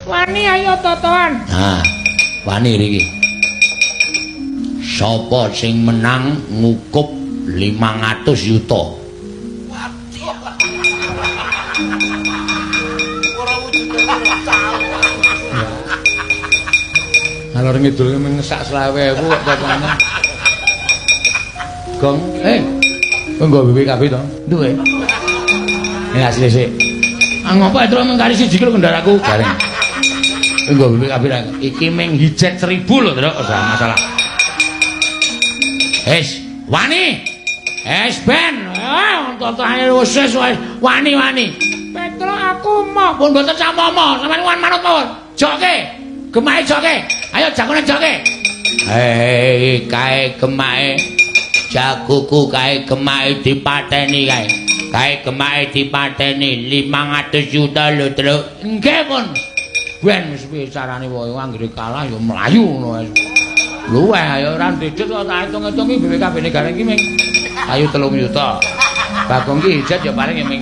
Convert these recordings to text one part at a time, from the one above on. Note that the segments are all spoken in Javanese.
Wani ayo totoan. Nah, wani iki. Sapa sing menang ngukup 500 yuta? Ora wujude calon. Ngalor ngidul mung sak 20.000 kok totone. Gong, kowe nggo BPKB to? Duwe. Ya asli sik. Ah ngopo Truk mung kari siji lho kendaraku garing. Kowe nggo BPKB ra? Iki mung hijet 1000 lho, Truk, ora masalah. Wis, wani. Wis ben. Ah, totone wis wis wani-wani. Petruk aku moh. Pun mboten samomo, sampeyan wan manut mawon. Joke. Gemahe joke. Ayo jagone joke. Hei, kae gemahe. Jagoku kae gemahe dipateni kae. Kae gemahe dipateni 500 juta lho, Truk. Nggih, pun. Ben wis piye carane wae anggere kalah ya mlayu ngono wae. Luweh ayo ora ndedhet kok tak hitung-hitung iki BPKB-ne gareng iki ming ayo 3 juta. Bagong ki hijet ya paling ya ming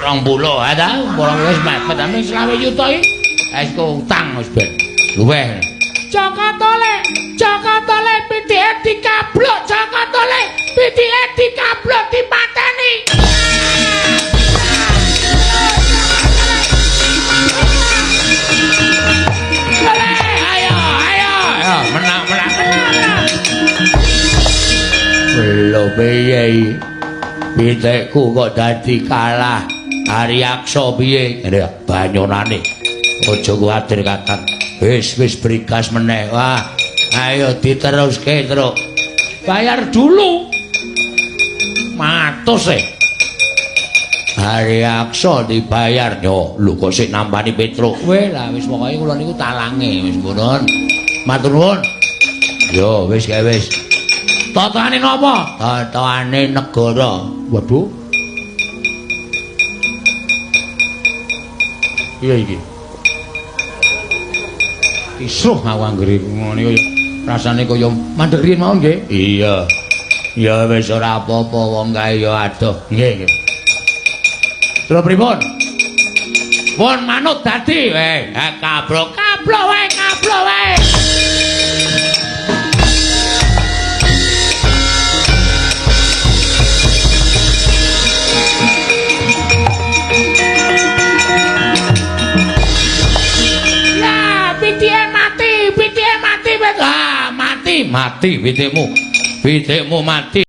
20 ha ta, 20 wis mepet ame 20 juta iki. Wis kok utang wis ben. Luweh. Jaka Tole, Jaka Tole pitike dikablok, Jaka Tole pitike dikablok dipateni. Tole, ayo, ayo. Ayo menang, menang. Lho piye iki? Pitikku kok dadi kalah. Aryaksa piye? Ngene banyonane. Aja kuwatir Kakang. Wis wis brigas meneh. Wah, ayo diteruske, Truk. Bayar dulu. 100 e. Aryaksa dibayar. Yo, lho kok sik nampani Petruk. Weh lah wis pokoke kula niku talange wis mboten. Matur nuwun. Yo wis kae wis. Totone napa? Totone negara. Waduh. Piye iki? Kisruh aku anggere ngene kaya rasane kaya mandek riyen mawon nggih. Iya. Ya wis ora apa-apa wong kae ya adoh. Nggih, nggih. Terus pripun? Pun manut dadi. Kablok, kablok wae, kablok wae. Lah, pitike mati, Petruk. Ah, mati, mati pitikmu. Pitikmu mati.